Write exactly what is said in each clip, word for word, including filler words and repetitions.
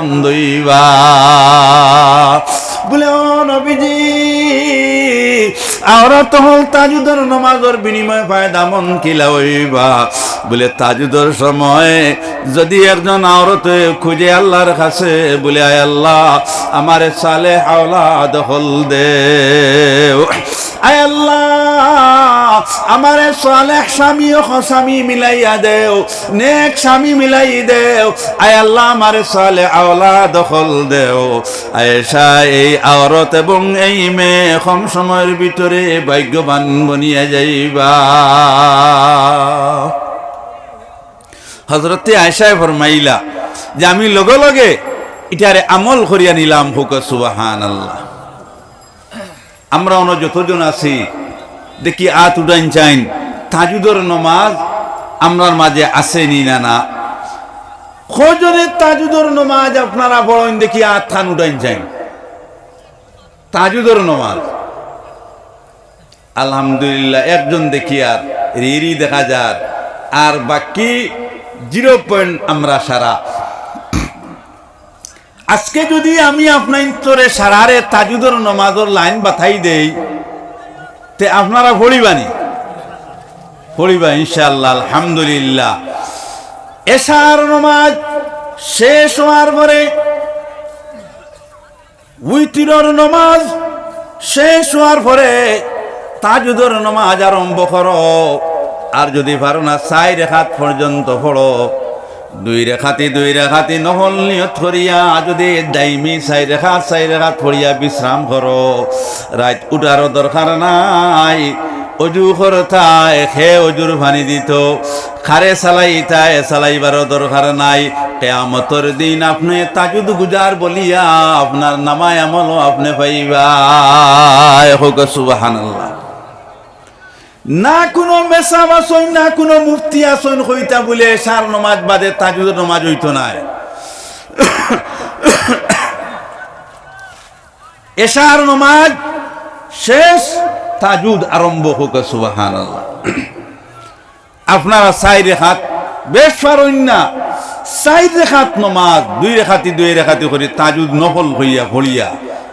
ফায়দামন্দ অইবা। বুলে, "ও নবীজি, আওরাত অকল তাহাজ্জুদর নমাজর বিনিময়ে ফায়দামন্দ কিলা অইবা?" বুলে, "তাহাজ্জুদর সময় যুদি একজন আওরাতে খুজে আল্লার কাছে, বুলে, 'আয় আল্লা, আমারে সালেহ আওলাদ অকল দেও, আয় আল্লা, আমারে সালেহ স্বামী অকল, স্বামী মিলাইয়া দেও, নেক স্বামী মিলাই দেও, আয় আল্লা, আমারে সালেহ আওলাদ অকল দেও।'" আয়েশা, এই আওরাত এবং এই মেয়ে কম সময়র ভিতরে ভাগ্যবান বনিয়া যাইবা। হযরতে আয়েশায় ফরমাইলা যে, "আমি লগে লগে ইটারে আমল করিয়া নিলাম।" কউক্কা সুবহানাল্লাহ। আমরা অনো যতজন আছি, দেখি আত উঠাইন চাইন, তাহাজ্জুদর নমাজ আমরার মাঝে আছে নি না, না? কয়জনে তাহাজ্জুদর নমাজ আপনারা পড়ইন, দেখি আতখান উঠাইন চাইন। তাহাজ্জুদর নমাজ, আলহামদুলিল্লাহ, একজন দেখি আর রি রি দেখা যার, আর বাকি জিরো পয়েন্ট আমরা সারা। আজকে যুদি আমি আপনাইন্তরে সারারে তাহাজ্জুদর নমাজর লাইন বাতাই দেই, তে আপনারা পড়িবা নি? পড়িবা ইনশাআল্লাহ, আলহামদুলিল্লাহ। এশার নমাজ শেষ অওয়ার পরে, উইতিরর নমাজ শেষ অওয়ার পরে তাহাজ্জুদর নমাজ আরম্ভ করো। আর যুদি পারো না, চাইর রেকাত পর্যন্ত পড়ো। দুই রেকাতি, দুই রেকাতি নফল নিয়ত করিয়া যুদি দাইমি চাইর রেকাত, চাইর রেকাত পড়িয়া বিশ্রাম করো, রাইত উঠারও দরকার নাই। অজু করতায়, হে অজুর পানি দিতো, কারে চালাইতায়, চালাইবারও দরকার নাই। কিয়ামতর দিন আপনে তাহাজ্জুদ গুজার বলিয়া আপনার নামায় আমলও আপনে পাইবা। কউক্কা সুবহানাল্লাহ। না কুনু মেসাব আছইন, না কুনু মুফতি আছইন কইতা বুলে এশার নমাজ বাদে তাহাজ্জুদর নমাজ অইতো নায়। এশার নমাজ শেষ, তাহাজ্জুদ আরম্ভ। কউক্কা সুবহানাল্লাহ। আপনারা চাইর রেকাত বেশ পারইন না, চাইর রেকাত নমাজ দুই রেকাতি, দুই রেকাতি করি তাহাজ্জুদ নফল কইয়া পড়িয়া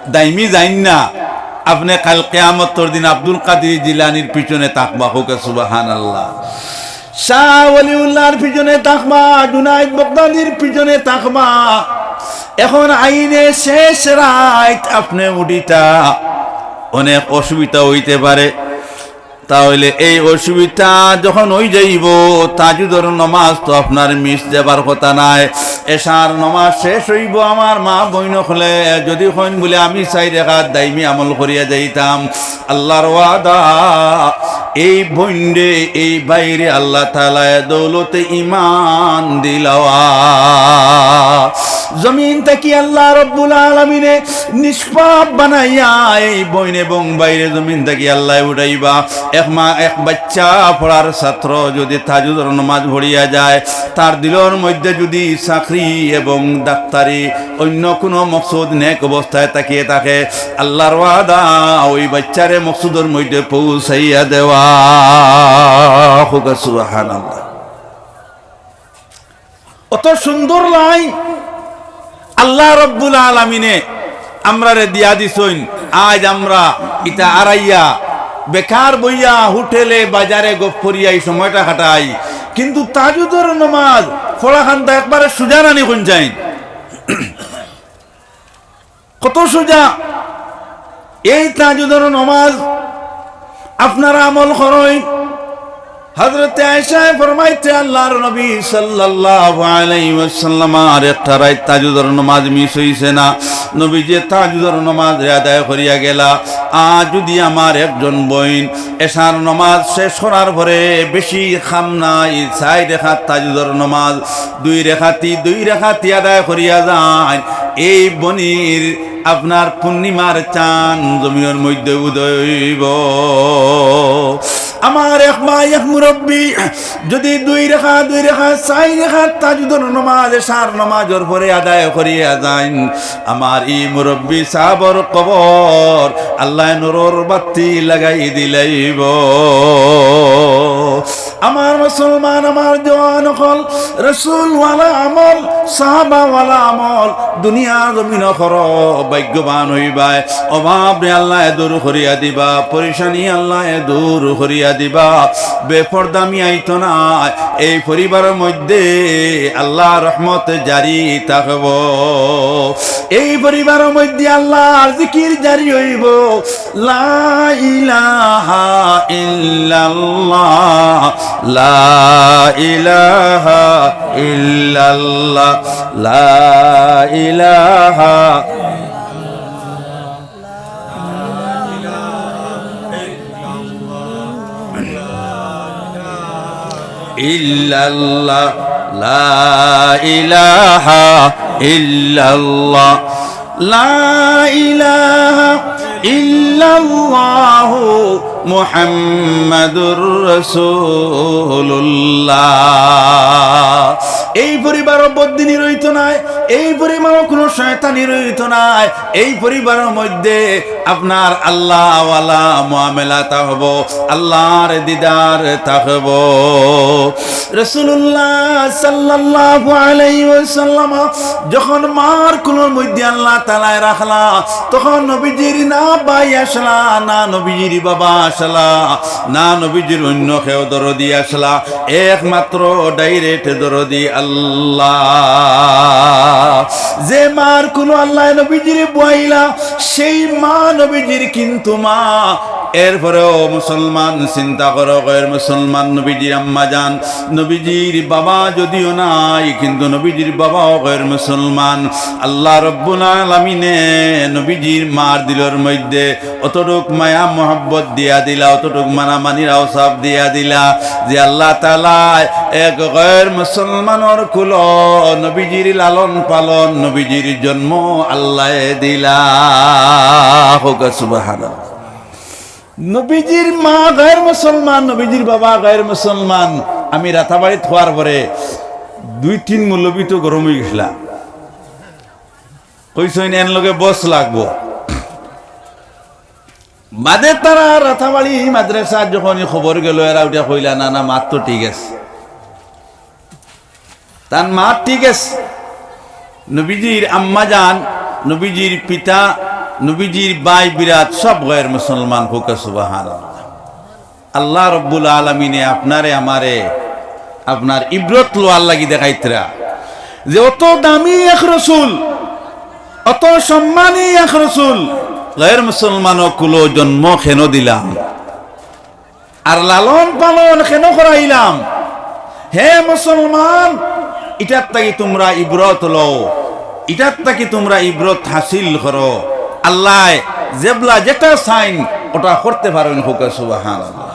দাইমি যাইন না। আপনে কাইল কিয়ামতর দিন আব্দুল কাদির জিলানির পিছনে থাকবা। কউক্কা সুবহানাল্লাহ। শাহ ওলিউল্লাহর পিছনে থাকবা, জুনাইদ বাগদাদির পিছনে থাকবা। এখন আইনে শেষ রাইত আপনে উঠিতা, অনেক অসুবিধা অইতে পারে। তা অইলে এই অসুবিধা যখন অই যাইবো, তাহাজ্জুদর নমাজ তো আপনার মিস যাবার কথা নায়। এশার নমাজ শেষ অইবো, আমার মা বইন অকলে যুদি কইন বুলে, "আমি চাইর রেকাত দাইমি আমল করিয়া যাইতাম", আল্লার ওয়াদা, এই বইনরে, এই ভাইরে আল্লাহ তাআলায় দৌলতে ঈমান দিলাওয়া। জমিন থাকি আল্লাহ রব্বুল আলামিনে নিষ্পাপ বানাইয়া এই বইন এবং ভাইরে জমিন থাকি আল্লায় উঠাইবা। এক মা, এক বাচ্চা পড়ার ছাত্র যুদি তাহাজ্জুদর নমাজ পড়িয়া যায়, তার দিলর মধ্যে যুদি চাকরি এবং ডাক্তারি অইন্য কুনু মকসুদ নেক অবস্থায় থাকিয়া থাকে, আল্লার ওয়াদা ওই বাচ্চারে মকসুদর মধ্যে পৌঁছাইয়া দেওয়া। কউক্কা সুবহানাল্লাহ। অত সুন্দর লাইন আল্লাহ রব্বুল আলামিনে আমরারে দিয়া দিছইন। আইজ আমরা ইতা আরাইয়া বেকার বইয়া হোটেলে বাজারে গপ করিয়া ই সময়টা কাটাই, কিন্তু তাহাজ্জুদর নমাজ পড়াখানতা একবারে সুজা নানি কইন চাইন। কত সুজা। এই তাহাজ্জুদর নমাজ আপনারা আমল করইন। হযরতে আয়েশায় ফরমাইতে, আল্লাহর নবী সাল্লাল্লাহু আলাইহি ওয়াসাল্লাম আর একটা রাইত তাহাজ্জুদর নমাজ মিস অইছে না। নবীজি তাহাজ্জুদর নমাজ আদায় করিয়া গেলা। আর যুদি আমার একজন বইন এশার নমাজ শেষ করার পরে বেশি কাম নাই, চাইর রেকাত তাহাজ্জুদর নমাজ দুই রেকাতি, দুই রেকাতি আদায় করিয়া যাইন, এই বইনর আপনার পূর্ণিমার চান জমিনর মধ্যে উদয় অইবো। আমার এক মা, এক মুরব্বি যুদি দুই রেকাত, দুই রেকাত, চাইর রেকাত তাহাজ্জুদর নমাজ এশার নমাজর পরে আদায় করিয়া যাইন, আমার ই মুরব্বি সাবর কবর আল্লায় নূরর বাত্তি লাগাই দিলাইবো। আমার মুসলমান, আমার জওয়ান অকল, রসুলওয়ালা আমল, সাহাবাওয়ালা আমল, দুনিয়ার জমিনো করো, ভাগ্যবান অইবায়। অভাবরে আল্লায় দূর করিয়া দিবা, পেরেশানি আল্লায় দূর করিয়া দিবা। বেপর্দামি আইতো নায়। এই পরিবারর মধ্যে আল্লার রহমত জারি থাকবো। এই পরিবারর মধ্যে আল্লার জিকির জারি অইবো। লা ইলাহা ইল্লাল্লাহ, লা ইলাহা ইল্লাল্লাহ, লা ইলাহা ইল্লাল্লাহ, লা ইলাহা ইল্লাল্লাহ, লা ইলাহা ইল্লাল্লাহু মুহাম্মাদুর রাসূলুল্লাহ। এই পরিবারো বদদিনি রইতো নায়, এই পরিবারো কুনু শয়তানি রইতো নায়, এই পরিবারর মধ্যে আপনার আল্লাহওয়ালা মুআমেলা থাকবো, আল্লার দিদার থাকবো। রাসূলুল্লাহ সাল্লাল্লাহু আলাইহি ওয়াসাল্লাম যখন মার কুলর মধ্যে আল্লাহ তাআলায় রাখলা, তখন নবীজির না ভাই আছলা, না নবীজির বাবা আছলা, না নবীজির অন্য কেউ দরদি আছলা, একমাত্র direct দরদি আল্লাহ। যে মার কুলো আল্লায় নবীজিরে বওয়াইলা, সেই মা নবীজির কিন্তু মা। এরপরেও মুসলমান চিন্তা করো, গয়ের মুসলমান নবীজির আম্মা জান, নবীজির বাবা যদিও নাই, কিন্তু নবীজির বাবাও গয়ের মুসলমান। আল্লাহ রব্বুল আলামিনে নবীজির মার দিলর মধ্যে অতটুক মায়া মোহাব্বত দিয়া দিলা, অতটুক মানামানির আওসাফ দিয়া দিলা, যে আল্লাহ তাআলায় এক গয়ের মুসলমানর কুলো নবীজির লালন পালন, নবীজির জন্ম আল্লায় দিলা। কউক্কা সুবহানাল্লাহ। নবীজির মা গয়ের মুসলমান, নবীজির বাবা গয়ের মুসলমান। আমি রাতাবাড়িত অওয়ার পরে দুই তিন মৌলবি তো গরম অইগেছলা, কইছইন এন লগে বস লাগবো। বাদে তারা রাতাবাড়ি মাদ্রাসাত যখন ই খবর গেলো, এরা উঠিয়া কইলা, "না, না, মাত তো ঠিক আছে।" তান মাত ঠিক আছে। নবীজির আম্মা জান, নবীজির পিতা, নবীজির ভাই বিরাত সব গয়ের মুসলমান, কউক্কা সুবহানাল্লাহ। আল্লাহ রব্বুল আলামিনে আপনারে আমারে আপনার ইবরত লওয়ার লাগি দেখাইতরা যে অত দামি এক রসুল, অত সম্মানী এক রসুল, গয়ের মুসলমানর কুলো জন্ম কেন দিলাম? আর লালন পালন কেন করাইলাম? হে মুসলমান, ইটার থাকি তুমরা ইবরত লও, ইটার থাকি তুমরা ইবরত হাসিল করো। আল্লায় যেবলা যেটা চাইন ওটা করতে পারইন, কউক্কা সুবহানাল্লাহ।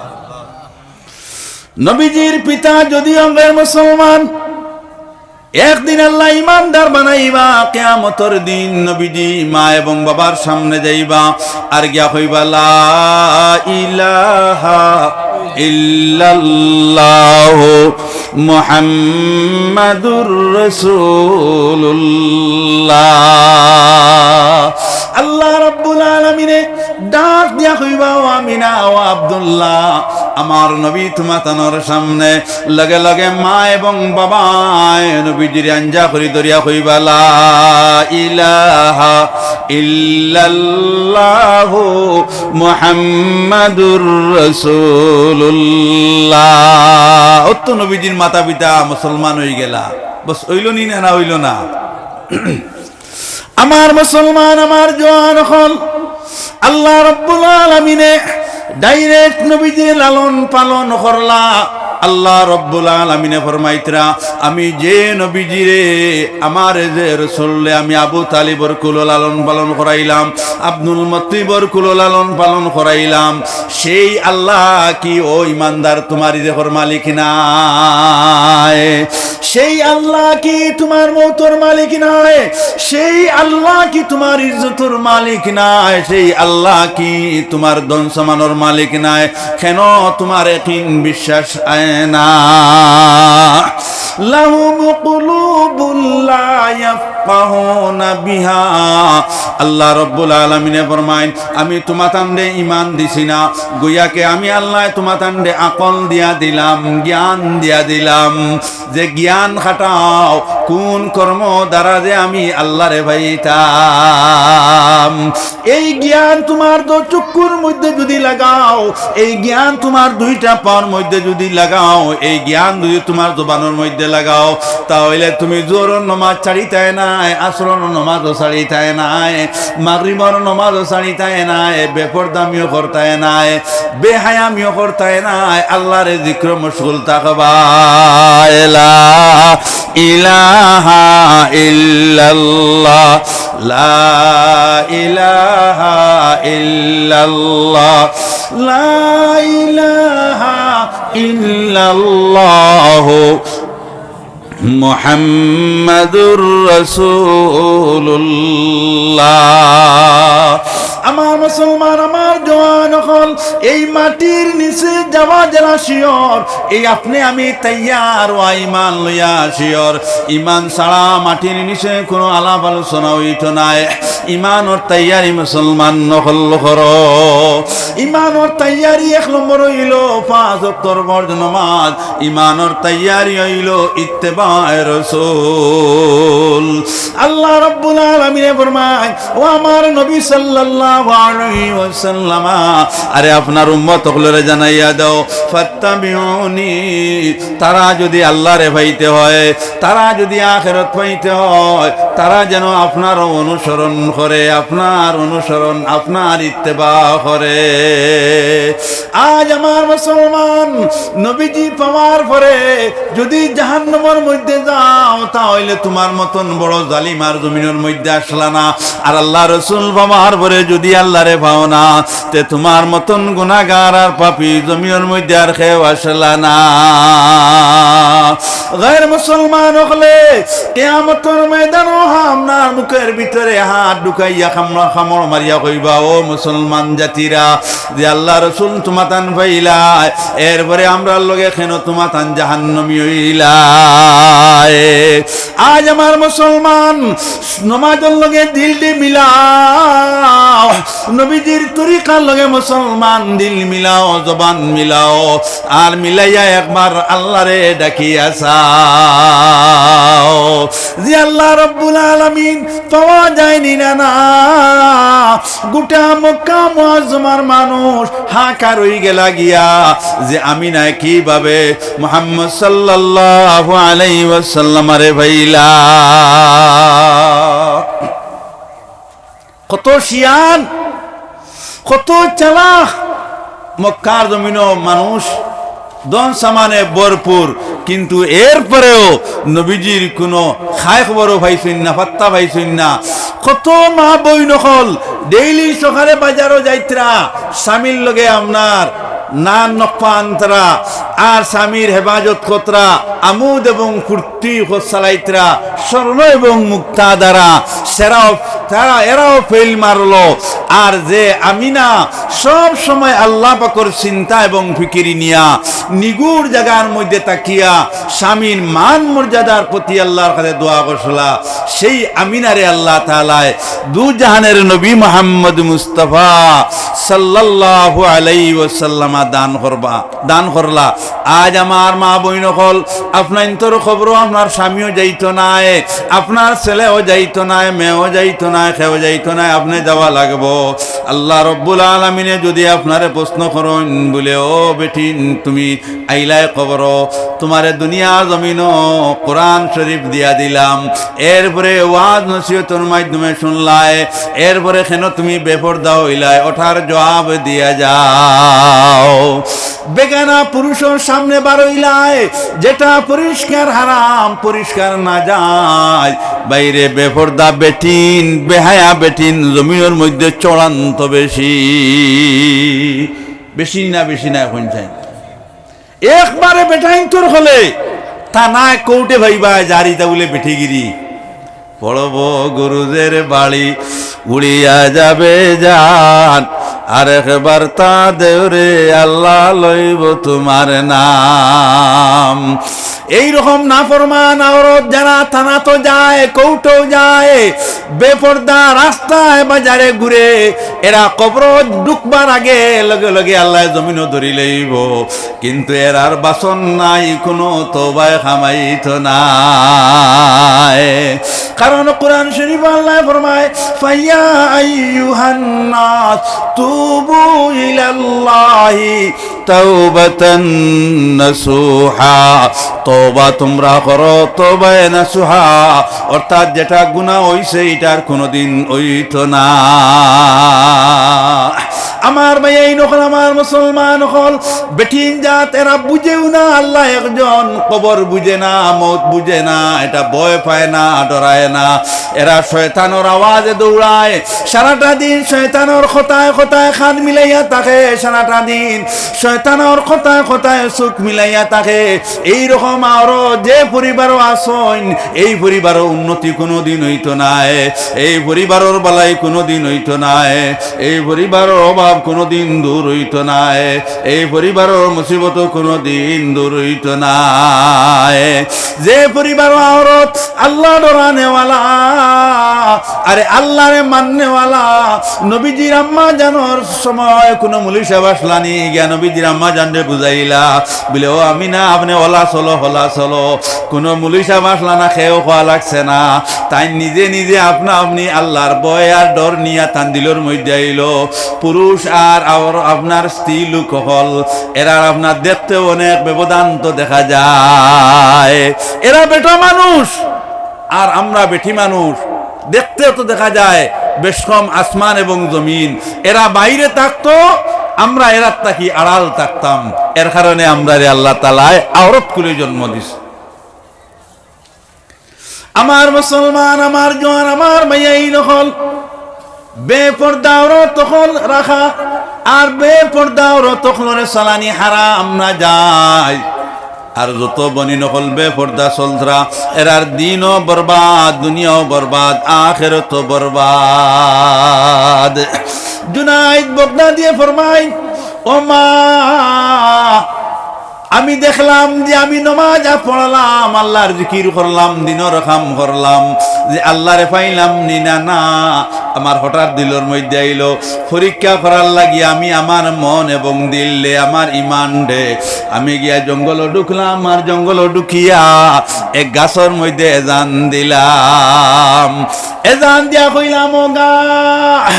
নবীজির পিতা যদিও গয়ের মুসলমান, একদিন আল্লায় ইমানদার বানাইবা, কিয়ামতর দিন নবীজি মা এবং বাবার সামনে যাইবা, আর গিয়া কইবা, "লা ইলাহা ইল্লাল্লাহু মুহাম্মাদুর রাসূলুল্লাহ।" আল্লাহ রাব্বুল আলামিনে ডাক দিয়া কইবা, "ও আমিনা, ও আব্দুল্লাহ, আমার নবী তুমাতানর সামনে।" লগে লগে মা এবং বাবায় নবীজিরে আঞ্জা করি ধরিয়া কইবা, "লা ইলাহা ইল্লাল্লাহু মুহাম্মাদুর রাসূলুল্লাহ।" অত নবীজির মাতা পিতা মুসলমান অইগেলা। বস, অইলো নি না, না অইলো না? আমার মুসলমান, আমার জোয়ান অকল, আল্লাহ রব্বুল আলামিনে direct নবীজিরে লালন পালন করলা। আল্লাহ রব্বুল আলামিনে ফরমাইতরা, "আমি যে নবীজিরে, আমার যে রসুলরে আমি আবু তালিবর কুলো লালন পালন করাইলাম, আব্দুল মুত্তালিবর কুলো লালন পালন করাইলাম, সেই আল্লাহ কি, ও ইমানদার, তুমার রিজিকর মালিক নায়? সেই আল্লাহ কি তুমার মউতর মালিক নায়? সেই আল্লাহ কি তুমার ইজ্জতর মালিক নায়? সেই আল্লাহ কি তুমার ধন সামানর মালিক নায়? কেন তুমার একিন বিশ্বাস অয় না?" লাহুম কুলুবুন লা ইয়াফ- يفقهون بها। আল্লাহ রব্বুল আলামিনে ফরমাইন, আমি তুমাতানরে ইমান দিছি না, গুয়াকে আমি আল্লায় তুমাতানরে আকল দিয়া দিলাম, জ্ঞান দিয়া দিলাম, যে জ্ঞান খাটাও কুন কর্ম দ্বারা যে আমি আল্লারে পাইতাম। এই জ্ঞান তুমার দু চক্ষুর মধ্যে যুদি লাগাও, এই জ্ঞান তুমার দুইটা পাওর মধ্যে যুদি লাগাও, এই জ্ঞান যুদি তুমার জবানর মধ্যে লাগাও, তা অইলে তুমি জোহরর নমাজ ছাড়িতায় নায়, আসরর নমাজও ছাড়িতায় নায়, মাগরিবর নমাজও ছাড়িতায় নায়, বেপর্দামিও করতায় নায়, বেহায়ামিও করতায় নায়, আল্লারে জিক্রো মশগুল থাকবায়। লা ইলাহা ইল্লাল্লাহ, লা ইলাহা ইল্লাল্লাহ, লা ইলাহা ইল্লাল্লাহ, মুহাম্মাদুর রাসূলুল্লাহ। আমার মুসলমান, আমার জওয়ান অকল, এই মাটির নিচে যাওয়া যেরা শিওর, এই আপনে আমি তৈয়ার অওয়া ইমান লইয়া শিওর। ইমান ছাড়া মাটির নিচে কুনু আলাপ আলোচনা অইতো নায়। ইমানর তৈয়ারি মুসলমান অকল করো। ইমানর তৈয়ারি এক নম্বর অইলো পাঁচ ওয়াক্তর ফরজ নমাজ। ইমানর তৈয়ারি অইলো ইত্তেবায়ে রসুল। আল্লাহ রাব্বুল আলামিনে ফরমায়, ও আমার নবী সাল্লাল্লাহু আলাইহি ওয়াসাল্লাম, আরে আপনার উম্মত অকলরে জানাইয়া দাও, ফাত্তাবিউনি, তারা যুদি আল্লারে পাইতে হয়, তারা যুদি আখেরাত পাইতে হয়, তারা যেন আপনার অনুসরণ করে, আপনার অনুসরণ, আপনার ইত্তেবা করে। আজ আমার মুসলমান, নবীজি পাওয়ার পরে যুদি জাহান্নামর মধ্যে যাও, তা অইলে তুমার মতন বড় জালিম আর জমিনর মধ্যে আছলা না। আর আল্লার রসুল পাওয়ার পরে যুদি আল্লারে পাও না, তে তুমার মতন গুনাগার আর পাপী জমিনর মধ্যে আর কেউ আছলা না। গায়র মুসলমান অকলে, কিয়ামতর ময়দানো আপনার মুখর ভিতরে হাত ঢুকাইয়া কামড়, কামড় মারিয়া কইবা, ও মুসলমান জাতিরা, যে আল্লার রসুল তুমাতান পাইলায়, এরপরে আমরার লগে কেন তুমাতান জাহান্নামী অইলায়? আজ আমার মুসলমান, নমাজর লগে দিলটি মিলাও, নবীজির তরিকার লগে মুসলমান দিল মিলাও, জবান মিলাও, আর মিলাইয়া একবার আল্লারে ডাকিয়া চাও। যে আল্লাহ রব্বুল আলামিন পাওয়া যায়নি না, না, গোটা মক্কা মুআজ্জমার মানুষ হাহাকার অইগেলা গিয়া যে আমিনায় কিভাবে মুহাম্মদ সাল্লাল্লাহু আলাইহি ওয়াসাল্লামরে পাইলা। কত শিয়ান, কত চালাক। মক্কার জমিনো মানুষ ধন সামানে ভরপুর, কিন্তু এরপরেও নবীজির কুনু খায় খবরও পাইছইন না, পাত্তা পাইছইন না। কত মা বইন অকল ডেইলি সকালে বাজারো যাইতরা, স্বামীর লগে আপনার নান নকপা আনতরা, আর স্বামীর হেফাজত করতরা, আমোদ এবং ফুর্তি চালাইতরা, স্বর্ণ এবং মুক্তা দ্বারা সেরাও, তারা, এরাও ফেইল মারলো। আর যে আমিনা সব সময় আল্লাহ পাকর চিন্তা এবং ফিকিরি নিয়া নিগুর জাগার মধ্যে তাকিয়া স্বামীর মান মর্যাদার প্রতি আল্লাহর কাছে দোয়া করছিলা, সেই আমিনারে আল্লাহ তাআলায় দু জাহানের নবী মুহাম্মদ মুস্তাফা সাল্লাল্লাহু আলাইহি ওয়াসাল্লামা দান করবা, দান করলা। আজ আমার মা বইন অকল, আপনাইন্তর কবরো আপনার স্বামীও যাইতো নায়, আপনার ছেলেও যাইতো নায়, মেয়েও যাইতো নায়, কেউ যাইতো নায়, আপনে যাওয়া লাগবো। আল্লাহ রব্বুল আলামিনে যুদি আপনারে প্রশ্ন করইন বুলে, ও বেটিন, তুমি আইলায় কবরো, তুমারে দুনিয়া জমিনো কোরআন শরীফ দিয়া দিলাম, এরপরে ওয়াজ নসিহতর মাধ্যমে শুনলায়, এরপরে কেন তুমি বেপর্দা অইলায়, ওটার জবাব দিয়া যাও। বেগানা পুরুষর সামনে বারইলায়, যেটা পরিষ্কার হারাম, পরিষ্কার নাজায়েজ, বাইরে বেপর্দা বেটিন, বেহায়া বেটিন জমিনর মধ্যে চড়ান্ত বেশি। বেশি না, বেশি না, এখন চাই একবারে বেটাইন্তর হলে থানায় কোর্টে ভাইবা জারি তা বলে বেটিগিরি। পড়ব গুরুজের বাড়ি উড়িয়া যাবে জান, আরেকবার তা দেউরে আল্লাহ লইব তোমার নাম। এই রকম নাফরমান আওরত যারা থানাত যায়, কোর্টো যায়, বেপর্দা রাস্তায় বাজারে ঘুরে, এরা কবরো ঢুকবার আগে লগে লগে আল্লায় জমিনো ধরি লইবো, কিন্তু এরার বাসন নাই, কুনু তওবায় কামাইতো নায়। কারণ কোরআন শরীফো আল্লায় ফরমায়, "ফাইয়া আইয়ুহান নাস তুবু ইলাল্লাহি তাওবাতান নাসুহা।" তওবা তুমরা করো, তওবায়ে নাসুহা, অর্থাৎ যেটা গুনা অইছে, ইটা আর কুনুদিন অইতো না। আমার ভাইয়াইন অকল, আমার মুসলমান অকল, বেটিন জাত এরা বুঝেও না আল্লাহ একজন, কবর বুঝে না, মউত বুঝে না, এটা ভয় পায় না, ডরায় না। এরা শয়তানর আওয়াজে দৌড়ায়, সারাটা দিন শয়তানর কথায় কথায় কান মিলাইয়া থাকে, সারাটা দিন শয়তানর কথায় কথায় চউখ মিলাইয়া থাকে। এই রকম আরো যে পরিবারও আছইন, এই পরিবারর উন্নতি কুনুদিন অইতো নায়, এই পরিবারর বালাই কুনুদিন অইতো নায়, এই পরিবারর অভাব কুনুদিন দূর অইতো নায়, এই পরিবারর মুসিবত কুনুদিন দূর অইতো নায়। যে পরিবারর আওরত আল্লাহ ডরানেওয়ালা, আরে আল্লাহরে মাননেওয়ালা, নবীজির আম্মা জানর সময় কুনু মুলি সাব আছলানি গিয়া নবীজির আম্মা জানরে বুঝাইলা, বলে, "ও আমিনা, আপনে অলা চলো, অলা চলো।" কুনু মুলি সাব আছলা না, কেউ কওয়া লাগছে না। তাইন নিজে নিজে আপনা আপনি আল্লাহর ভয় আর ডর নিয়া তান দিলর মধ্যে আইলো। পুরুষ আর, আর আপনার স্ত্রী লোক অকল, এরার আপনার দেখতে অনেক ব্যবধান তো দেখা যায়। এরা বেটা মানুষ, আর আমরা বেটি মানুষ, দেখতে তো দেখা যায় বেশকম আসমান এবং জমিন। এরা বাইরে থাকতো, আমরা এরার থাকি আড়াল থাকতাম। এর কারণে আমরারে আল্লাহ তাআলায় আওরত কুলে জন্ম দিছে। আমার মুসলমান, আমার জোয়ান, আমার ভাইয়াইন অকল, বেপর্দা আওরত অকল রাখা, আর বেপর্দা আওরত অকলরে চালানি হারাম না যায়। আর যত বইন অকল বেপর্দা চলতরা, এরার দিনও বরবাদ, দুনিয়াও বরবাদ, আখেরাতও বরবাদ। জুনাইদ বগদাদিয়ে ফরমাইন, "ও মা, আমি দেখলাম যে আমি নমাজ পড়লাম, আল্লাহর জিকির করলাম, দিনর কাম করলাম, যে আল্লাহরে পাইলাম নি না, না, আমার হঠাৎ দিলর মধ্যে আইলো, পরীক্ষা করার লাগি আমি আমার মন এবং দিলরে, আমার ইমানরে, আমি গিয়া জঙ্গলো ঢুকলাম, আর জঙ্গলো ঢুকিয়া এক গাছর মধ্যে এজান দিলাম।" এজান দিয়া কইলাম, "ও গা-,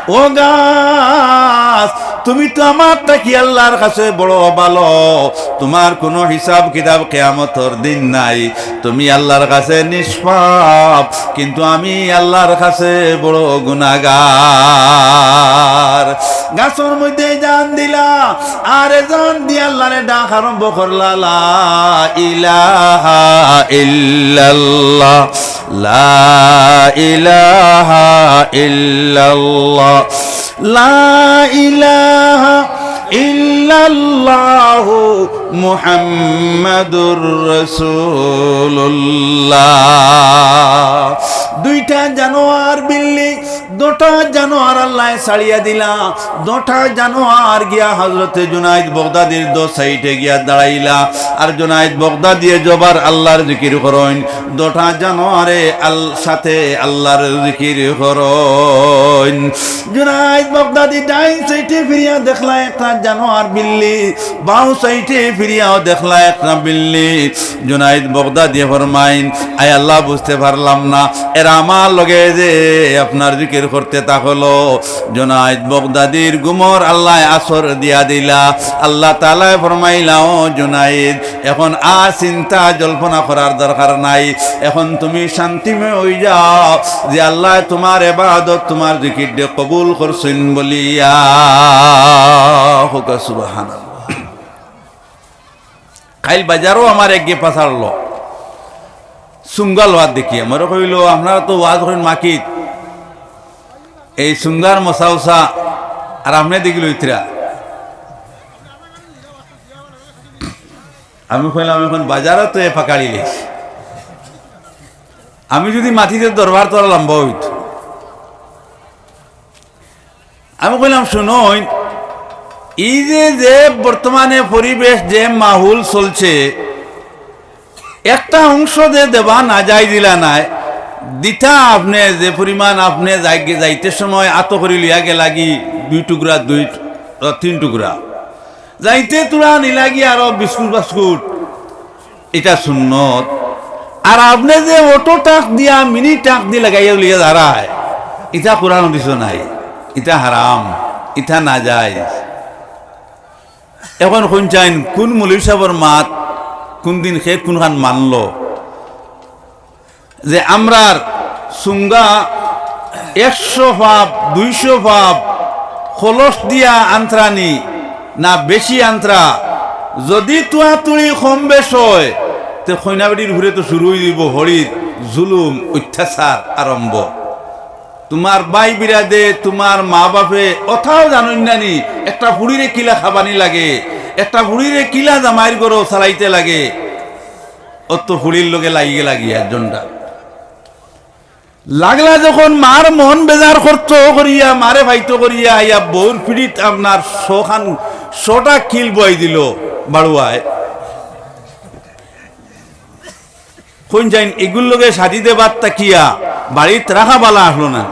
ও গাছ, তুমি তো আমার থাকি আল্লাহর কাছে বড় ভালো, তুমার কুনু হিসাব কিতাব কিয়ামতর দিন নাই, তুমি আল্লাহর কাছে নিষ্পাপ, কিন্তু আমি আল্লাহর কাছে বড় গুনাগার।" গাছর মধ্যে এজান দিলা, আর এজান দিয়া আল্লাহরে ডাক আরম্ভ করলা, "লা ইলাহা ইল্লাল্লাহ।" لا إله إلا الله، لا إله إلا الله، محمد رسول الله। দুইটা জানোয়ার বিল্লি, দুটা জানোয়ার আল্লায় ছাড়িয়া দিলা, দুটা জানোয়ার গিয়া হযরতে জুনাইদ বগদাদির দো সাইডে গিয়া দাঁড়াইলা। আর জুনাইদ বগদাদিয়ে জবর আল্লাহর জিকির করইন, দুটা জানোয়ারে আল-, সাথে আল্লাহর জিকির করইন। জুনাইদ বগদাদি ডাইন সাইডে ফিরিয়া দেখলা একটা জানোয়ার বিল্লি, বাউ সাইডে ফিরিয়াও দেখলা একটা বিল্লি। জুনাইদ বগদাদিয়ে ফরমাইন, "আয় আল্লাহ, বুঝতে পারলাম না, এরা আমার লগে যে আপনার জিকির করতে থাকলো।" জুনাইদ বগদাদির ঘুমর আল্লায় আসর দিয়া দিলা। আল্লাহ তাআলায় ফরমাইলা, "ও জুনাইদ, এখন আর চিন্তা জল্পনা করার দরকার নাই, এখন তুমি শান্তিময় অইযাও, যে আল্লায় তুমার ইবাদত, তুমার জিকিররে কবুল করছইন বলিয়া।" কউক্কা সুবহানাল্লাহ। কাইল বাজারো আমার এক গেফা ছাড়লো, সুঙ্গা লওয়াত দেখিয়া। আমারে কইলো, "আপনারা তো ওয়াজ করইন মাকিত, এই সুঙ্গার মশা উষা, আর আপনে দেখি লইতরা।" আমি কইলাম, "এখন বাজারো তো এ পাকাড়ি লেছি, আমি যুদি মাতিতে দরবার তো আরো লম্বা অইতো।" আমি কইলাম, "শুনইন, ই যে, যে বর্তমানে পরিবেশ, যে মাহুল চলছে, একটা অংশ যে দেবা না যায় দিলা নায়, দিতা আপনে যে পরিমাণ আপনে যাই-, যাইতে সময় আতো করি লইয়া গেলাগি দুই টুকরা, দুই, আহ, তিন টুকরা, যাইতে তুরা নিলাগি আরো বিস্কুট বাস্কুট, ইটা সুন্নত। আর আপনে যে অটো ট্রাক দিয়া, মিনি ট্রাক দি লাগাইয়া লইয়া যারায়, ইটা কোরআন হাদিসো নাই, ইটা হারাম, ইটা নাজায়েজ। এখন কইন চাইন, কুন মৌলভী সাবর মাত, কুন দিন কে কুনখান মানলো? যে আমরার সুঙ্গা একশো পাপ, দুইশো পাপ, খলস দিয়া আন্তরানি না বেশি আন্তরা, যদি তুয়াতুড়ি কম বেশ অয়, তে কইনা বেটির উপরে তো শুরু অই দিবো হড়ির জুলুম, অত্যাচার আরম্ভ। তুমার ভাই বিরাদে, তুমার মা বাপে অতাও জানইন না নি, একটা ফুড়িরে কিলা খাবানি লাগে, একটা ফুড়িরে কিলা জামাইর ঘরো চালাইতে লাগে, অত ফুড়ির লগে লাগি গেলাগি একজনটা। লাগলা যখন মার মন বেজার করতো করিয়া, মারে ফাইতো করিয়া, আইয়া বউর পিঠিত আপনার ছখান, ছটা কিল বওয়াই দিলো বাড়ুয়ায়। কইন চাইন, ইগুর লগে শাদি দেবার থাকিয়া বাড়িত রাখা বালা আছলো না।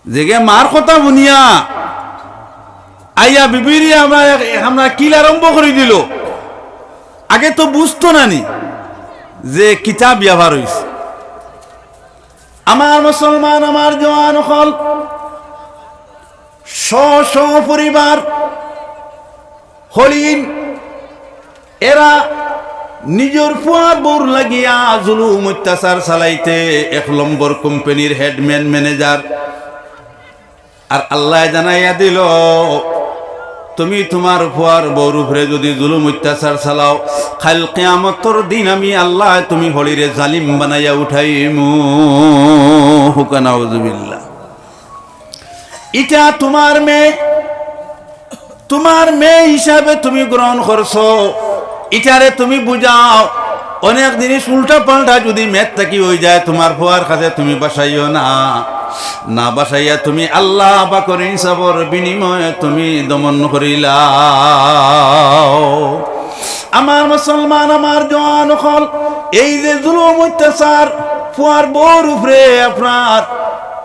যেগে মার কথা হুনিয়া আইয়া বিবিরে আমরা, আমরা কিল আরম্ভ করি দিলো। আগে তো বুঝতো না নি যে কিতা ব্যাপার অইছে। আমার মুসলমান, আমার জওয়ান অকল, স্ব স্ব পরিবার হলিন, এরা নিজর ফুয়ার বউর লাগিয়া জুলুম অত্যাচার চালাইতে এক নম্বর কোম্পানির হেডম্যান ম্যানেজার। আর আল্লায় জানাইয়া দিলো, তুমি তুমার ফুয়ার বউর উপরে যদি জুলুম অত্যাচার চালাও, কাইল কিয়ামতর দিন আমি আল্লায় তুমি হলিরে জালিম বানাইয়া উঠাইমু। হুকা নাউজুবিল্লাহ। ইটা তুমার মেয়ে, তুমার মেয়ে হিসাবে তুমি গ্রহণ করছো, ইটারে তুমি বুঝাও। অনেক জিনিস উল্টা পাল্টা যদি মেয়ের থাকি অই যায়, তুমার ফুয়ার কাছে তুমি বাসাইও না, না বাসাইয়া তুমি আল্লাহ পাকর ইনসাফর বিনিময়ে তুমি দমন করিলাও। আমার মুসলমান, আমার জওয়ান অকল, এই যে জুলুম অত্যাচার ফুয়ার বউর উপরে আপনার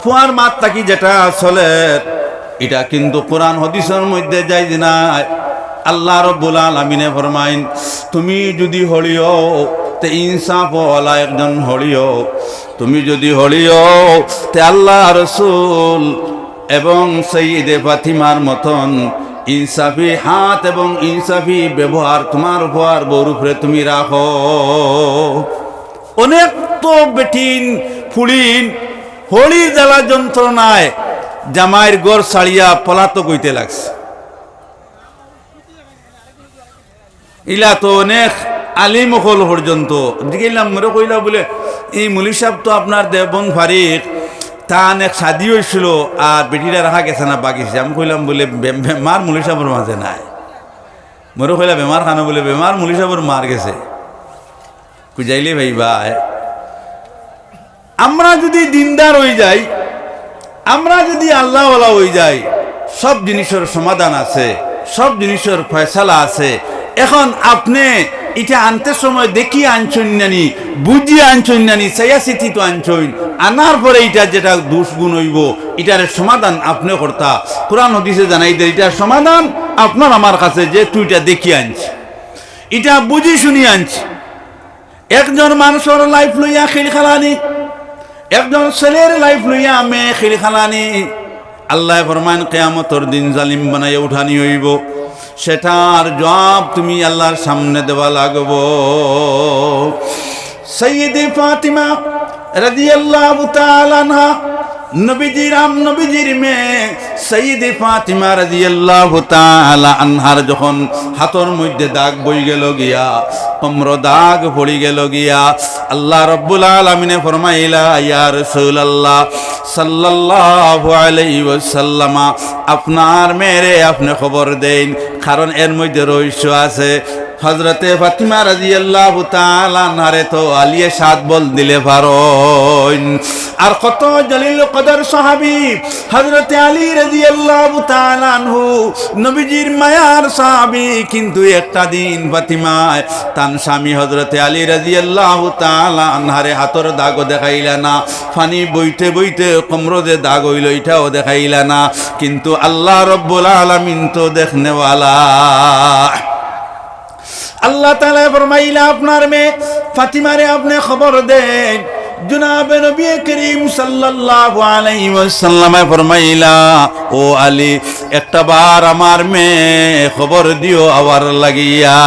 ফুয়ার মাত থাকি যেটা চলের, ইটা কিন্তু কোরআন হাদিসর মধ্যে জায়েজ নাই। আল্লাহ রব্বুল আলামিনে ফরমাইন, তুমি যদি হলিও, তে ইনসাফওয়ালা একজন হলিও। তুমি যদি হলিও, তে আল্লাহ রসুল এবং সৈয়দে ফাতিমার মতন ইনসাফি হাত এবং ইনসাফি ব্যবহার তুমার ফুয়ার বউর উপরে তুমি রাখো। অনেক তো বেটিন, ফুড়িন, হলির জ্বালা যন্ত্রণায় জামাইর ঘর ছাড়িয়া পলাতক অইতে লাগছে। ইলা তো অনেক আলিম অকল পর্যন্ত জিগাইলাম, মোরে কইলা বুলে, "এই মৌলভী সাব তো আপনার দেওবন্দ ফারিক, তান এক শাদি অইছিল, আর বেটিটা রাখা গেছে না, বাকি।" আমি কইলাম বুলে, "বে-, বেমার মৌলভী সাবর মাঝে নাই।" মোরে কইলা, "বেমার খানো?" বুলে, "বেমার মৌলভী সাবর মার গেছে।" খুজাইলে ভাইবা, আমরা যদি দিনদার অই যাই, আমরা যদি আল্লাহওয়ালা অই যাই, সব জিনিসর সমাধান আছে, সব জিনিসর ফয়সালা আছে। এখন আপনে ইটা আনতে সময় দেখি আনছইন নানি, বুঝি আনছইন নানি, চাইয়া চিতি তো আনছইন, আনার পরে ইটা যেটা দুষ গুণ অইবো, ইটারে সমাধান আপনে করতা। কোরআন হাদিসে জানাই দের, ইটার সমাধান আপনার আমার কাছে, যেহেতু ইটা দেখি আনছি, ইটা বুঝি শুনি আনছি। একজন মানুষর লাইফ লইয়া খিলখালানি, একজন ছেলের লাইফ লইয়া মেয়ে খিলখালানি। আল্লায় ফরমাইন, কিয়ামতর দিন জালিম বানাইয়া উঠানি অইবো, সেটার জবাব তুমি আল্লাহর সামনে দেওয়া লাগবো। সৈয়দে ফাতিমা রাদিয়াল্লাহু তাআলা আনহা, নবীজির আম-, নবীজির মেয়ে সৈয়দে ফাতিমা রাদিয়াল্লাহু তাআলা আনহার যখন হাতর মধ্যে দাগ বই গেল গিয়া, কমর দাগ পড়ি গেল গিয়া, আল্লাহ রব্বুল আলামিনে ফরমাইলা, "ইয়া রাসূলুল্লাহ সাল্লাল্লাহু আলাইহি ওয়াসাল্লাম, আপনার মেয়েরে আপনে খবর দেইন, কারণ এর মধ্যে রহস্য আছে।" হযরতে ফাতিমা রাদিয়াল্লাহু তাআলা আনহারে তো আলিয়ে সাত বল দিলে পারইন। আর কত জলিল কদর সাহাবী হযরতে আলী রাদিয়াল্লাহু তাআলা আনহু, নবীজির মায়ার সাহাবী, কিন্তু একটা দিন ফাতিমায় তান স্বামী হযরতে আলী রাদিয়াল্লাহু তাআলা আনহারে হাতর দাগও দেখাইলা না, পানি বইতে বইতে কোমরো যে দাগ অইলো ইটাও দেখাইলা না, কিন্তু আল্লাহ রব্বুল আলামিন তো দেখনেওয়ালা। আল্লাহ তাআলায় ফরমাইলা, আপনার মেয়ে ফাতিমারে আপনে খবর দেইন। জনাবে নবী করিম সাল্লাল্লাহু আলাইহি ওয়াসাল্লামে ফরমাইলা, ও আলী, একটা বার আমার মেয়ে খবর দিও আওয়ার লাগিয়া।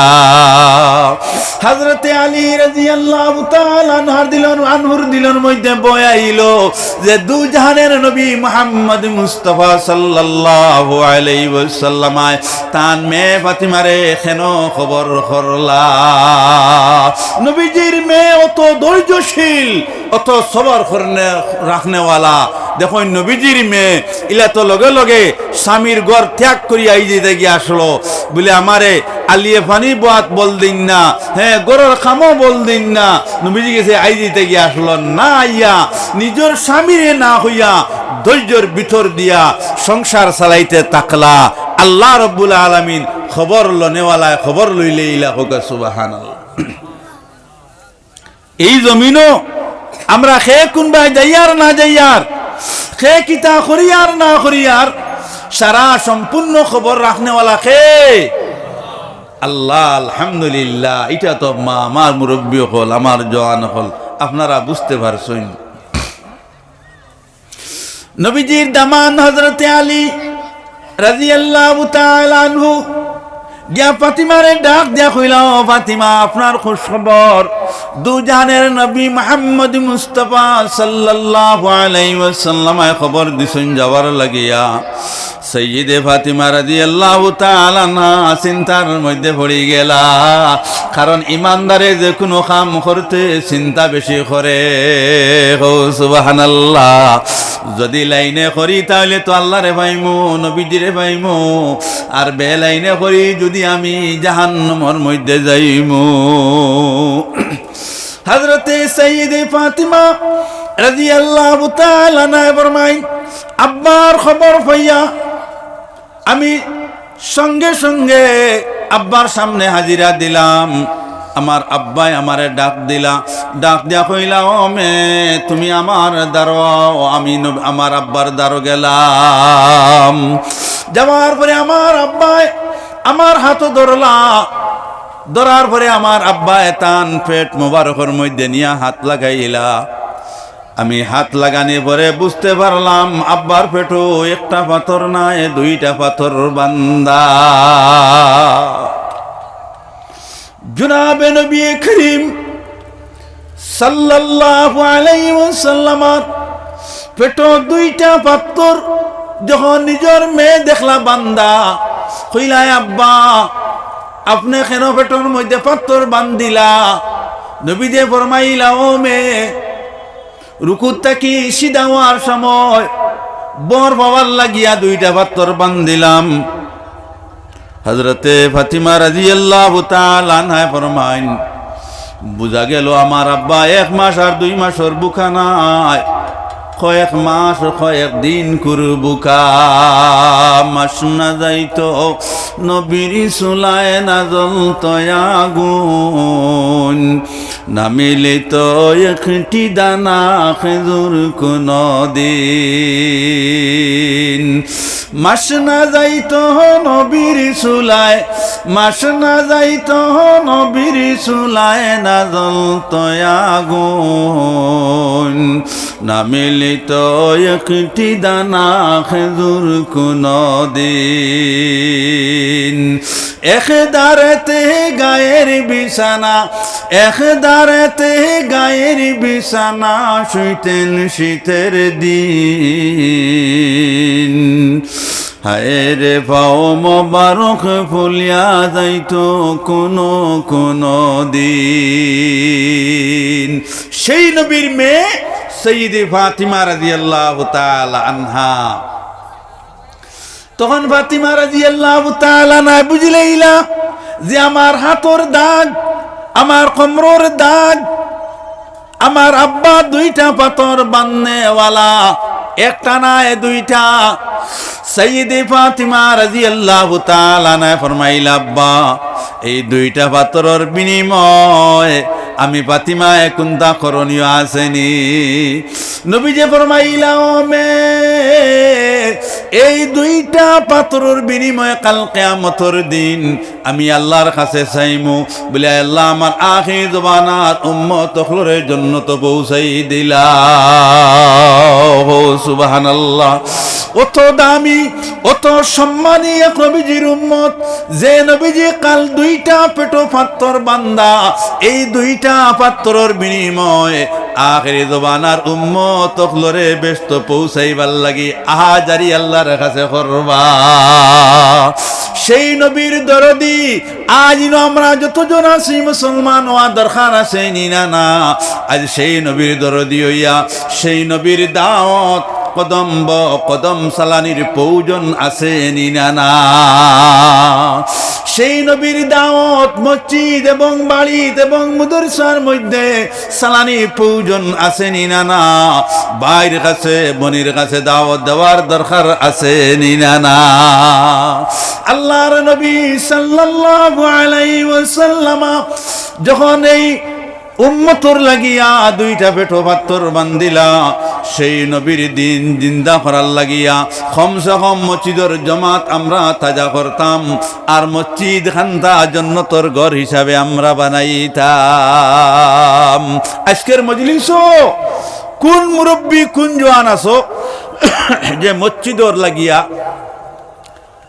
হযরতে আলী রাদিয়াল্লাহু তাআলা আনহার দিলর, আনহুর দিলর মধ্যে ভয় আইলো যে দুজাহানের নবী মুহাম্মদ মুস্তাফা সাল্লাল্লাহু আলাইহি ওয়াসাল্লামে তান মেয়ে ফাতিমারে কেনে খবর করলা? নবীজির মেয়ে অত ধৈর্যশীল, অত সবর করনে, রাখনেওয়ালা। দেখইন, নবীজির মেয়ে ইলা তো লগে লগে স্বামীর ঘর ত্যাগ করি আইজিতা গিয়া আসলো, বুলে, আমারে আলিয়ে পানি বওয়াত বল দিন না, হ্যাঁ, ঘরর কামও বল দিন না। নবীজি গেছে আইজিতা গিয়া আসলো না, আইয়া নিজর স্বামীরে না কইয়া ধৈর্যর ভিতর দিয়া সংসার চালাইতে থাকলা। আল্লাহ রব্বুল আলামিন খবর লনেওয়ালায় খবর লইলে ইলা কউক্কা সুবহানাল্লাহ। এই জমিনো আমরা কে কুনবায় যাইয়ার না যাইয়ার, কে কিতা করিয়ার না করিয়ার, সারা সম্পূর্ণ খবর রাখনেওয়ালা কে? আল্লাহ। আলহামদুলিল্লাহ। ইটা তো মা, আমার মুরব্বি অকল, আমার জওয়ান অকল, আপনারা বুঝতে পারছইন। নবীজির দামান হযরতে আলী রাদিয়াল্লাহু তাআলা আনহু গিয়া ফাতিমারে ডাক দিয়া কইলা, ও ফাতিমা, আপনার খুশ খবর, দুজাহানের নবী মুহাম্মদ মুস্তাফা সাল্লাল্লাহু আলাইহি ওয়াসাল্লামে খবর দিছইন যাওয়ার লাগিয়া। সাইয়্যিদে ফাতিমা রাদিয়াল্লাহু তাআলা আনহা চিন্তার মধ্যে পড়ি গেলা, কারণ ইমানদারে যে কুনু কাম করতে চিন্তা বেশি করে। কও সুবহানাল্লাহ। যদি লাইনে করি তাইলে তো আল্লাহরে পাইমু, নবীজিরে পাইমু, আর বেলাইনে করি যদি আমি জাহান্নামর মধ্যে যাইমু। হযরতে সাইয়্যিদে ফাতিমা রাদিয়াল্লাহু তাআলা আনহা ফরমাইন, আব্বার খবর পাইয়া আমি সঙ্গে সঙ্গে আব্বার সামনে হাজিরা দিলাম। আমার আব্বায় আমারে ডাক দিলা, ডাক দিয়া কইলা, ও মেয়ে, তুমি আমার দারো আও। আমি নব-, আমার আব্বার দারো গেলাম। যাওয়ার পরে আমার আব্বায় আমার হাতও ধরলা, ধরার পরে আমার আব্বায় তান পেট মোবারকর মধ্যে নিয়া হাত লাগাইলা। আমি হাত লাগানি পরে বুঝতে পারলাম, আব্বার পেটো একটা পাথর নায়, দুইটা পাথর বান্ধা। জনাবে নবী করিম সাল্লাল্লাহু আলাইহি ওয়াসাল্লামর পেটো দুইটা পাথর যখন নিজর মেয়ে দেখলা বান্ধা, কইলা, আব্বা, আপনে কেনে পেটর মধ্যে পাথর বান্ধিলা? নবীজিয়ে ফরমাইলা, ও মেয়ে, রুকুত থাকি সিধা অওয়ার সময় ভর পাওয়ার লাগিয়া দুইটা পাথর বান্ধিলাম। হযরতে ফাতিমা রাদিয়াল্লাহু তাআলা আনহায় ফরমাইন, বুঝা গেল আমার আব্বা এক মাস আর দুই মাসর ভুকা নায়, কয়েক মাস, কয়েক দিন কুর ভুকা। মাস না যাইতো নবীর চুলায়, না জ্বলতো আগুন, না মিলিত একটি দানা খেজুর কোনো দিন। মাস না যাইতো নবীর চুলায়, মাস না যাইতো নবীর চুলায়, না জ্বলতো আগুন, না মিলিত একটি দানা খেজুর কোনো দিন। এক ধারেতে গায়ের বিছানা, এক ধারেতে গায়ের বিছানা, শুইতেন শীতের দিন। হায় রে, পাও মোবারক ফুলিয়া যাইতো কোনো কোনো দিন। সেই নবীর মেয়ে সৈয়দে ফাতিমা রাদিয়াল্লাহু তাআলা আনহা। তখন ফাতিমা রাদিয়াল্লাহু তাআলা আনহা বুঝিলাইলা যে আমার হাতর দাগ, আমার কোমরর দাগ, আমার আব্বা দুইটা পাথর বান্ধনেওয়ালা, একটা নায় দুইটা। সাইয়্যিদে ফাতিমা রাদিয়াল্লাহু তাআলা আনহা ফরমাইলা, "আব্বা, এই দুইটা পাথরর বিনিময়ে আমি ফাতিমায় কুন্তা করণীয় আছে নি?" নবীজি ফরমাইলা, "ও মেয়ে, এই দুইটা পাথরর বিনিময়ে কাল কিয়ামতর দিন আমি আল্লাহর কাছে চাইমু, বলে, 'আল্লাহ, আমার আখিরি জমানার উম্মত অকলরে জন্নত পৌঁছাই দিলাও।'" সুবহানাল্লাহ। অত দামি, অত সম্মানী এক নবীজির উম্মত, যে নবীজি কাল দুইটা পেটো পাথর বান্ধা, এই দুইটা পাথরর বিনিময়ে আখিরি জমানার উম্মত অকলরে বেহেস্তো পৌঁছাইবার লাগি আহাজারি আল্লাহর কাছে করবা। সেই নবীর দরদি আজ ইনো আমরা যতজন আছি মুসলমান অওয়া দরকার আছে নি না না? আজ সেই নবীর দরদি অইয়া সেই নবীর দাওয়াত কদম ব কদম চালানির প্রয়োজন আছে নি না না? সেই নবীর দাওয়াত মসজিদ এবং বাড়িত এবং মাদ্রাসার মধ্যে চালানি প্রয়োজন আছে নি না না? ভাইর কাছে, বইনর কাছে দাওয়াত দেওয়ার দরকার আছে নি না না? আল্লাহর নবী সাল্লাল্লাহু আলাইহি ওয়াসাল্লাম যখন এই উম্মতর লাগিয়া দুইটা পেটো পাথর বান্ধিলা, সেই নবীর দিন জিন্দা করার লাগিয়া কমসে কম মসজিদর জমাত আমরা তাজা করতাম, আর মসজিদ খানতা জন্নতর ঘর হিসাবে আমরা বানাইতাম। আজকের মজলিসো কোন মুরব্বি, কোন জোয়ান আছো যে মসজিদর লাগিয়া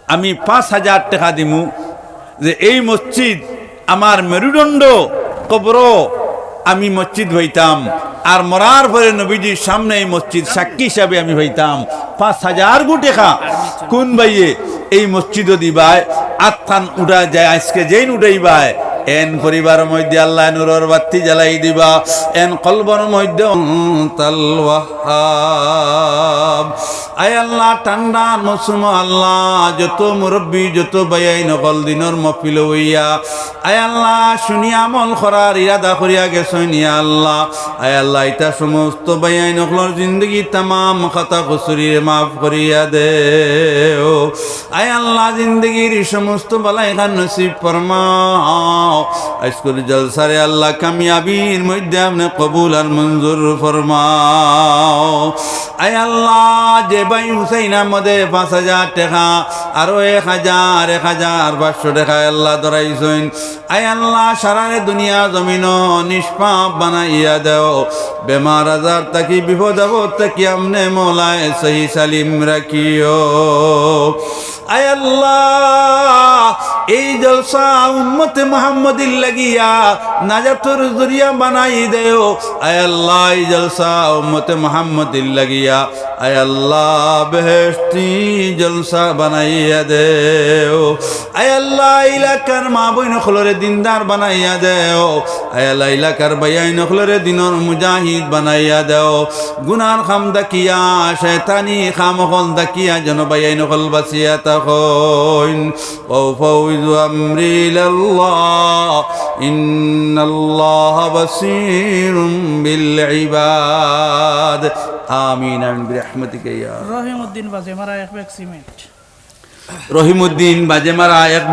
আমি পাঁচ হাজার টেকা দিমু, যে এই মসজিদ আমার মেরুদণ্ড, কবরো আমি মসজিদ হইতাম, আর মরার পরে নবীজির সামনে এই মসজিদ সাক্ষী হিসাবে আমি হইতাম। পাঁচ হাজার গু টেকা কোন ভাইয়ে এই মসজিদো দিবায়? আতখান উঠা যায়, আজকে যেইন উঠাইবায়, এন পরিবারর মধ্যে আল্লাহ নূরর বাতি জ্বালাই দিবা, এন কলবর মধ্যে তাল ওয়াহাব। আয় আল্লাহ, ঠান্ডার মৌসুমো আল্লাহ, যত মুরব্বি, যত ভাইয়াইন অকল দিনর মহফিলো অইয়া, আয় আল্লাহ, শুনি আমল করার ইরাদা করিয়া গেছইন, ইয়া আল্লাহ। আয় আল্লাহ, ইতা সমস্ত ভাইয়াইন অকলর জিন্দেগির তামাম খাতা কসুরিরে মাফ করিয়া দেও। আয় আল্লাহ, জিন্দেগির সমস্ত বালাই খান নসিব ফরমাও। আজকুর জলসারে আল্লাহ কামিয়াবির মধ্যে আপনে কবুল আর মঞ্জুর ফরমাও। আয় আল্লাহ, যে ভাই হুসাইন আহমদে পাঁচ হাজার টেকা, আরো এক হাজার, এক হাজার পাঁচশো টেকা আল্লাহ ধরাইছইন, আয় আল্লাহ, সারারে দুনিয়া জমিনো নিষ্পাপ বানাইয়া দেও। বেমার আজার থাকি, বিপদ আপদ থাকি আপনে মওলায় সহি সালিম রাখিও। আয় আল্লাহ, এই জলসা উম্মতে মুহাম্মদীর লাগিয়া নাজাতর জরিয়া বানাই দেও। আয় আল্লাহ, এই জলসা উম্মতে মুহাম্মদীর লাগিয়া, আয় আল্লাহ, বেহেশতি জলসা বানাইয়া দেও। আয় আল্লাহ, এলাকার মা বইন অকলরে দিনদার বানাইয়া দেও। আয় আল্লাহ, এলাকার ভাইয়াইন অকলরে দিনর মুজাহিদ বানাইয়া দেও। গুনার কাম থাকিয়া, শয়তানি কাম অকল থাকিয়া যেন ভাইয়াইন অকল বাচিয়া থাকইন। وأفوض أمري إلى الله إن الله بصير بالعباد. آمين، آمين برحمتك يا رب. রহিমউদ্দিন বাজেমারা এক ব্যাগ সিমেন্ট। রহিমউদ্দিন বাজেমারা এক